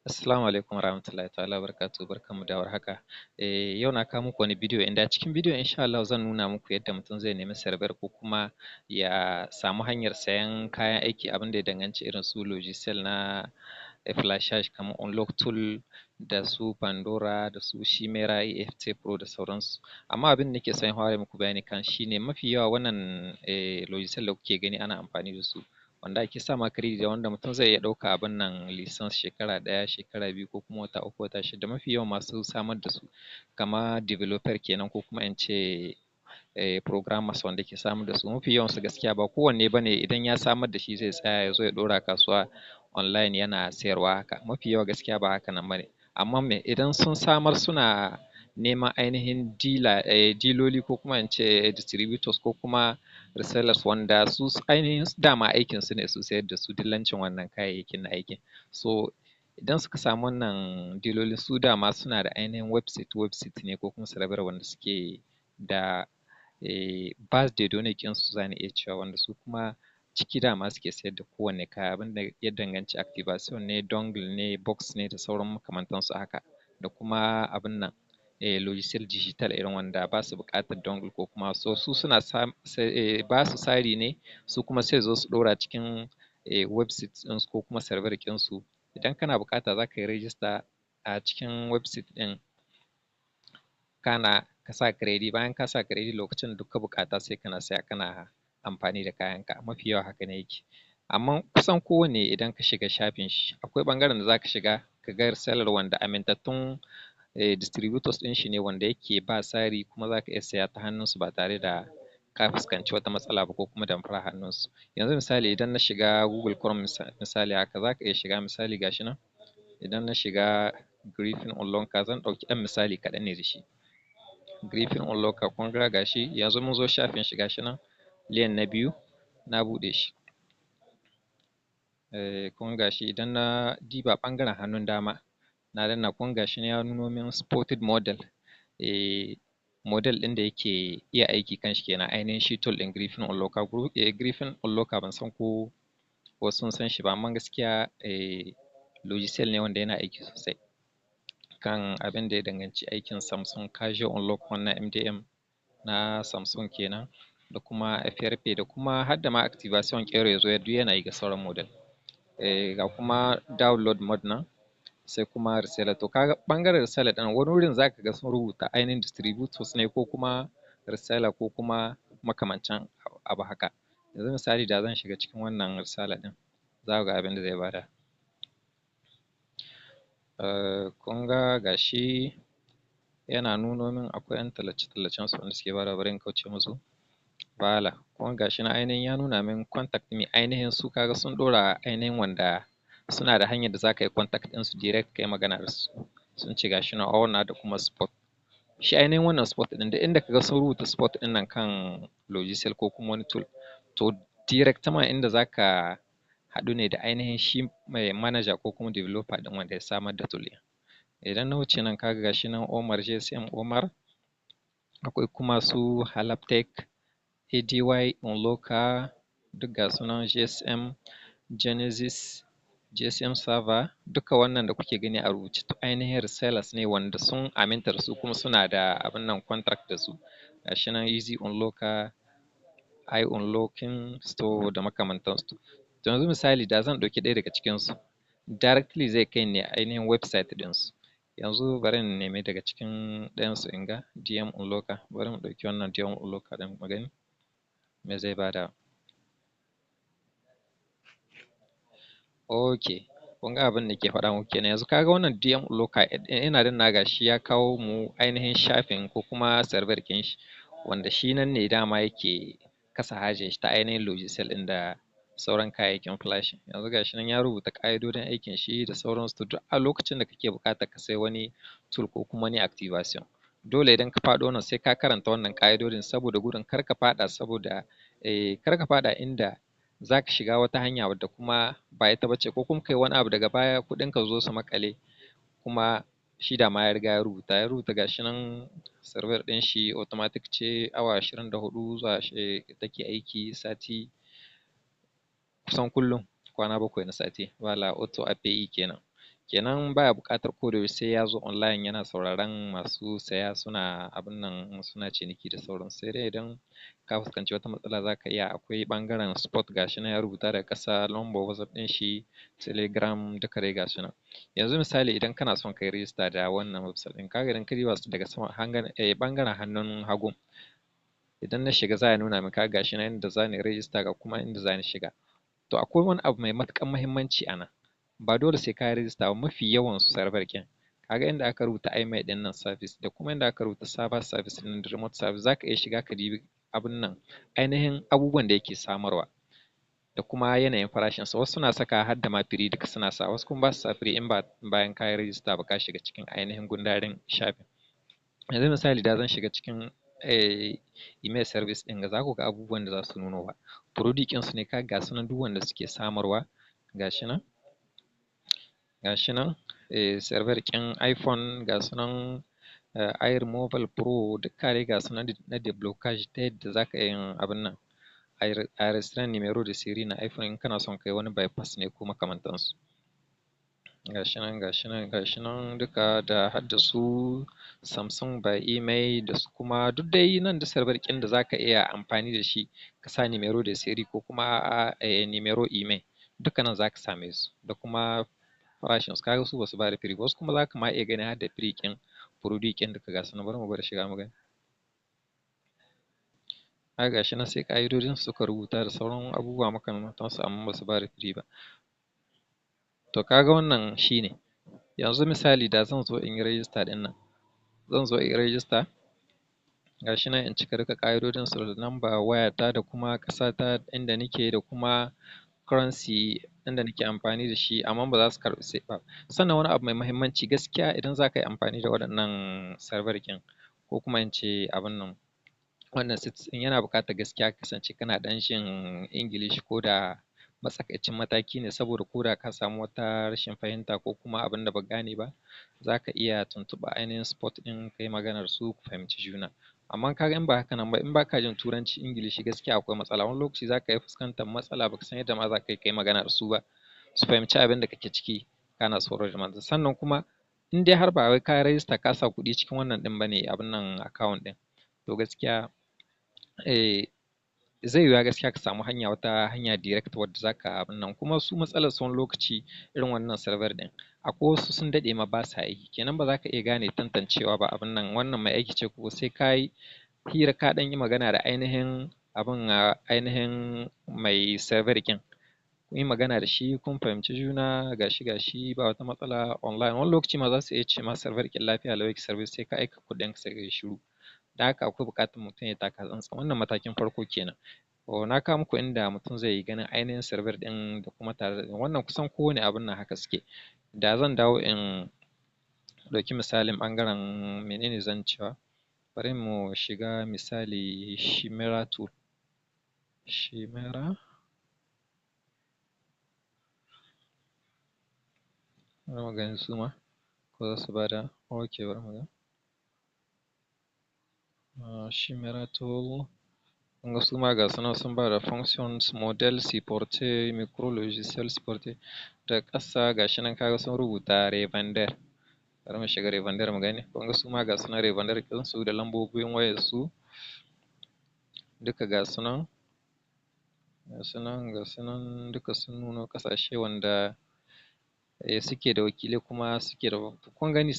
Assalamu alaikum warahmatullahi ta'ala wabarakatuhu, barkanmu da warhaka. Yau na kawo muku wani bidiyo inda a cikin bidiyon insha Allahu zan nuna muku yadda mutum zai nemi server ko kuma ya samu hanyar sayen kayan aiki, abin da ya danganci irin su logiciel na flashage kamar unlock tool da su Pandora da su Chimera EFT Pro da sauransu. Amma abin da nake son in fara muku bayani kan shi ne, mafi yawa wannan logiciel da kuke gani ana amfani da su, wanda ake sa ma credit, da wanda mutum zai iya ɗauka abin nan licence shekara ɗaya, shekara 2 ko kuma wata 3, wata 6. Mafi yawan masu samar da su kamar developer kenan, ko kuma in ce programmers wanda ke samar da su, mafi yawansu gaskiya ba kowanne ba ne idan ya samar da shi zai tsaya ya zo ya ɗora kasuwa online yana sayarwa haka. Mafi yawa gaskiya ba haka nan ba ne. Amma me, idan sun samar, suna neman ainihin dealer, diloli, ko kuma in ce distributors ko kuma resellers, wanda su ainihin dama aikin su ne su sayar da su, dillancin wannan kayayyakin na aikin. So idan suka samu wannan diloli, su dama suna da ainihin website ne ko kuma server wanda suke da base de données ɗinsu, za ni iya cewa, wanda su kuma ciki dama suke sayar da kowanne kaya, abin da ya danganci activation ne, dongle ne, box ne da sauran makamantansu haka, da kuma abin nan logiciel digital irin wanda ba su buƙatar dongle ko kuma. So su suna ba su sari ne, su kuma sai su zo su ɗora cikin website ɗinsu ko kuma server ɗinsu. Idan kana buƙata, za ka yi register a cikin website ɗin, kana ka sa credit. Bayan ka sa credit, lokacin da duk ka buƙata sai kana saya kana amfani da kayanka. Mafi yawa haka ne yake. Amma kusan kowanne idan ka shiga shafin shi, akwai ɓangaren da za ka shiga ka ga reseller wanda amintattun distributors ɗin shi ne, wanda yake ba sari, kuma za ka iya saya ta hannunsu ba tare da ka fuskanci wata matsala ba ko kuma damfara hannunsu. Yanzu misali, idan na shiga Google Chrome, misali haka, za ka iya shiga, misali ga shi nan, idan na shiga Griffin Unlocker, zan ɗauki ɗan misali kaɗan ne da shi. Griffin Unlocker, kun ga gashi yanzu mun zo shafin shi, gashi nan lien na biyu na buɗe shi. Kun ga shi, idan na diba ɓangaren hannun dama na danna, kun ga shi ya nuno min supported model, model ɗin da yake iya aiki kan shi kenan, ainihin shi tool ɗin Griffin Unlocker. Griffin Unlocker, ban san ko wasu sun san shi ba, amma gaskiya logiciel ne wanda yana aiki sosai kan abin da ya danganci aikin Samsung Casual Unlock, wannan MDM na Samsung kenan, da kuma FRP, da kuma har da ma activation ƙera ya zo, duk yana yi ga sauran model. Ga kuma download mode nan, sai kuma reseller. To ka ga ɓangaren reseller ɗin, wani wurin za ka ga sun rubuta ainihin distributors ne ko kuma reseller ko kuma makamancin abu haka. Yanzu misali, da zan shiga cikin wannan reseller ɗin, za ku ga abin da zai bada. Kun ga gashi yana nuno min akwai ‘yan tallace-tallacen su wanda suke badawa, bari in kauce musu. Voila, kun ga gashi nan ainihin ya nuna min contact me ainihin su. Ka ga sun ɗora ainihin wanda suna da hanyar da za ka yi contact ɗinsu direct, ka yi magana da su. Sun ce gashi nan owner da kuma support. Shi ainihin wannan support ɗin, duk inda ka ga sun rubuta support ɗin nan kan logiciel ko kuma wani tool, to directement inda za ka haɗu ne da ainihin shi mai manager ko kuma developer ɗin wanda ya samar da tool ɗin. Idan na wuce nan, ka ga gashi nan Omar GSM Omar, akwai kuma su Halaptech, ADY Unlocker, duk ga su nan, GSM Genesis, GSM Server, duka wannan da kuke gani a rubuce, to ainihin resellers ne wanda sun aminta da su kuma suna da abin nan, contract da su. Gashi nan Easy Unlocker, iUnlocking Store da makamantansu. To yanzu misali, da zan ɗauki ɗaya daga cikinsu, directly zai kai ni ainihin website ɗinsu. Yanzu bari in nemi daga cikin ɗayansu in ga DM Unlocker. Bari mu ɗauki wannan DM Unlocker ɗin mu gani me zai bada. Ok, kun ga abin da nake faɗa muku kenan. Yanzu ka ga wannan DM Unlocker, ina dannawa, gashi ya kawo mu ainihin shafin ko kuma server ɗin shi, wanda shi nan ne dama yake kasa hajar shi ta ainihin logiciel ɗin da sauran kayayyakin flashing. Yanzu gashi nan ya rubuta ƙa'idodin aikin shi da sauransu. To duk a lokacin da kake buƙatar ka sai wani tool ko kuma wani activation, dole idan ka faɗo nan sai ka karanta wannan ƙa'idodin, saboda gudun kar ka faɗa, saboda kar ka faɗa inda za ka shiga wata hanya wadda kuma ba ita ba ce, ko kuma kai wani abu daga baya kuɗinka su zo su maƙale. Kuma shi dama ya riga ya rubuta, ya rubuta, gashi nan server ɗin shi automatic ce, awa 24 zuwa take aiki, sati kusan kullum, kwana 7 na sati. Voila, auto API kenan. Kenan baya buƙatar ko da yaushe sai ya zo online yana sauraron masu saya suna abun nan, suna ciniki da sauransu. Sai dai idan ka fuskanci wata matsala, za ka iya, akwai ɓangaren support, ga shi nan ya rubuta daga ƙasa, lambar WhatsApp ɗin shi, Telegram, duka dai ga su nan. Yanzu misali, idan kana son ka yi rijista da wannan website ɗin, ka ga idan ka duba su daga sama, ɓangaren hannun hagu, idan na shiga za ya nuna min, ka ga shi nan inda za ni rijista, ga kuma inda za ni shiga. To akwai wani abu mai matuƙar muhimmanci a nan: ba dole sai ka yi rijista ba. Mafi yawan server ɗin, ka ga inda aka rubuta IMEI ɗin nan, service, da kuma inda aka rubuta server service ɗin da remote service, za ka iya shiga ka dibi abun nan, ainihin abubuwan da yake samarwa da kuma yanayin farashinsa. Wasu suna sakawa har da ma free, duka suna sawa, wasu kuma ba su sa free in ba bayan ka yi rijista ba ka shiga cikin ainihin gundarin shafin. Yanzu misali, da zan shiga cikin email service ɗin ga, za ku ga abubuwan da za su nuno ba. Product ɗinsu ne, ka ga su nan duk wanda suke samarwa, ga shi nan, ga shi nan, server ɗin iPhone, ga su nan, iRemoval Pro, duka dai ga su nan, na déblocage, ta yadda za ka iya yin abun nan, enregistrer numéro de série na iPhone in kana son kai wani bypass ne ko makamantansu. Ga shi nan, ga shi nan, ga shi nan duka, da har da su Samsung by email, da su kuma duk dai nan da server ɗin da za ka iya amfani da shi ka sa numéro de série ko kuma numéro IMEI, duka nan za ka same su da kuma farashinsu. Ka ga su ba su ba da free ba, wasu kuma za ka ma iya ganin har da free ɗin produit ɗin, duka ga su nan. Bari mu gwada shiga mu gani. Kaga ga shi nan, sai ƙa'idodin su suka rubuta da sauran abubuwa makamantansu, amma ba su ba da free ba. To ka ga wannan shi ne. Yanzu misali, da zan zo in yi rijista ɗin nan, zan zo in yi rijista, ga shi nan, in cika duka ƙa'idodin su da number wayata da kuma ƙasata inda nake da kuma currency inda nake amfani da shi, amma ba za su karɓi sai ba. Sannan wani abu mai muhimmanci gaskiya, idan za ka yi amfani da waɗannan server ɗin, ko kuma in ce abun nan, wannan sites ɗin, yana buƙatar gaskiya ka kasance kana ɗan jin English ko da matsakaicin mataki ne, saboda ko da ka samu wata rashin fahimta ko kuma abin da baka gane ba, za ka iya tuntuɓar ainihin support ɗin, ka yi magana da su, ku fahimci juna. Amma ka ga in ba haka nan ba, in ba ka jin Turanci, Ingilishi, gaskiya akwai matsala. Wani lokaci za ka iya fuskantar matsala, ba ka san yadda ma za ka yi ka yi magana da su ba, su fahimci abin da kake ciki kana so. Sannan kuma in dai har ba wai ka yi rajista ka sa kuɗi cikin wannan ɗin ba ne, abun nan, account ɗin, to gaskiya zai yi wuya gaskiya ka samu hanya, wata hanya direct wadda za ka abun nan. Kuma su matsalar su, wani lokaci irin wannan server ɗin, akwai wasu sun daɗe ma ba sa aiki, kenan ba za ka iya gane tantancewa ba abun nan, wannan mai aiki ce ko sai ka yi hira, ka ɗan yi magana da ainihin abun, ainihin mai server ɗin, kun yi magana da shi, kun fahimci juna, gashi gashi, ba wata matsala online. Wani lokaci ma za su iya ce ma server ɗin lafiya lau yake service, sai ka aika kuɗinka sai ka ji shiru. Don haka akwai buƙatar mutum ya taka tsantsan. Wannan matakin farko kenan. Na kawo muku inda mutum zai yi ganin ainihin server ɗin da kuma tare da wannan, kusan kowane abun nan haka suke. Da zan dawo in ɗauki misalin ɓangaren, mene ne zan cewa, bari mu shiga misali Chimera tool, Chimera, bari mu gani su ma ko za su bada. Okay, bari mu ga Chimera tool. Kun ga su ma ga su nan sun bada functions, model supporté, micro logiciel supporté. Daga ƙasa ga shi nan, ka ga sun rubuta revendeur. Bari mu shiga revendeur mu gani. Kun ga su ma ga su nan revendeur ɗinsu da lambobin wayarsu duka, ga su nan, ga su nan, ga su nan duka, sun nuno ƙasashe wanda suke da wakilai kuma suke da, kun gani,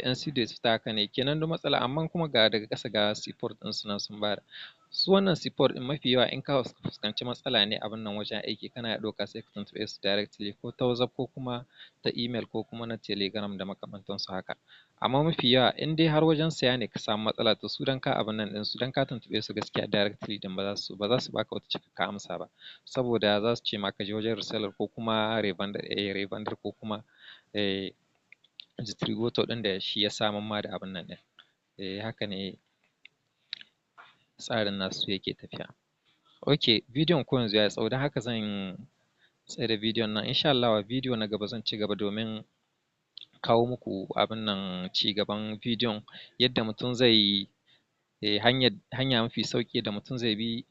ainsi de suite, haka ne. Kenan duk matsala, amma kuma ga daga ƙasa ga support ɗinsu nan sun bada. Su wannan support ɗin, mafi yawa in ka fuskanci matsala ne abun nan wajen aiki, kana iya ɗauka sai ka tuntuɓe su directly, ko ta WhatsApp ko kuma ta email ko kuma na Telegram da makamantansu haka. Amma mafi yawa in dai har wajen saya ne ka samu matsala, to su dan ka abun nan ɗinsu, dan ka tuntuɓe su gaskiya directly ɗin, ba za su baka wata cikakka amsa ba, saboda za su ce ma ka je wajen reseller ko kuma revendeur ko kuma distributor ɗin da shi ya samar ma da abun nan ɗin. Haka ne tsarin nasu yake tafiya. Ok, bidiyon ko yanzu ya yi tsawo, don haka zan tsaida bidiyon nan. Insha Allahu a bidiyo na gaba zan ci gaba domin kawo muku abun nan, ci gaban bidiyon, yadda mutum zai yi hanya mafi sauƙi da mutum zai bi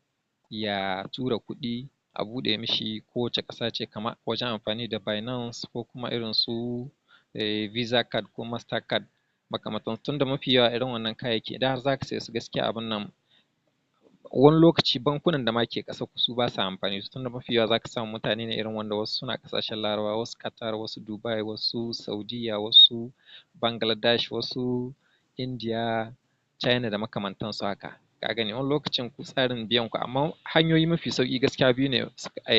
ya tura kuɗi a buɗe mishi kowace ƙasa ce, kamar wajen amfani da Binance ko kuma irin su Visa card ko Master card makamantansu. Tunda mafi yawa irin wannan kayayyaki idan har za ka saye su, gaskiya abun nan, wani lokaci bankunan da ma ke ƙasar ku su ba sa amfani da su, tunda mafi yawa za ka samu mutane ne irin wanda wasu suna ƙasashen Larabawa, wasu Qatar, wasu Dubai, wasu Saudiyya, wasu Bangladesh, wasu India, China da makamantansu haka. Ka gani, wani lokacin ku tsarin biyan ku, amma hanyoyi mafi sauƙi gaskiya biyu ne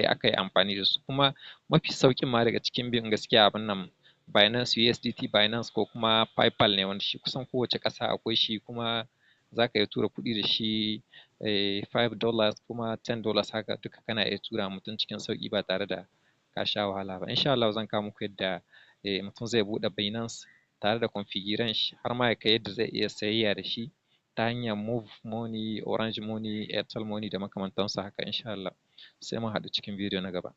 aka yi amfani da su, kuma mafi sauƙin ma daga cikin biyun gaskiya abun nan Binance USDT, Binance ko kuma PayPal ne, wanda shi kusan kowace ƙasa akwai shi, kuma za ka iya tura kuɗi da shi $5 kuma $10 haka duka kana iya tura mutum cikin sauƙi ba tare da ka sha wahala ba. Insha Allahu zan kawo muku yadda mutum zai buɗe Binance tare da configuring shi har ma ya kai yadda zai iya sayayya da shi ta hanyar Move Money, Orange Money, Airtel Money da makamantansu haka insha Allah. Sai mun haɗu cikin bidiyo na gaba.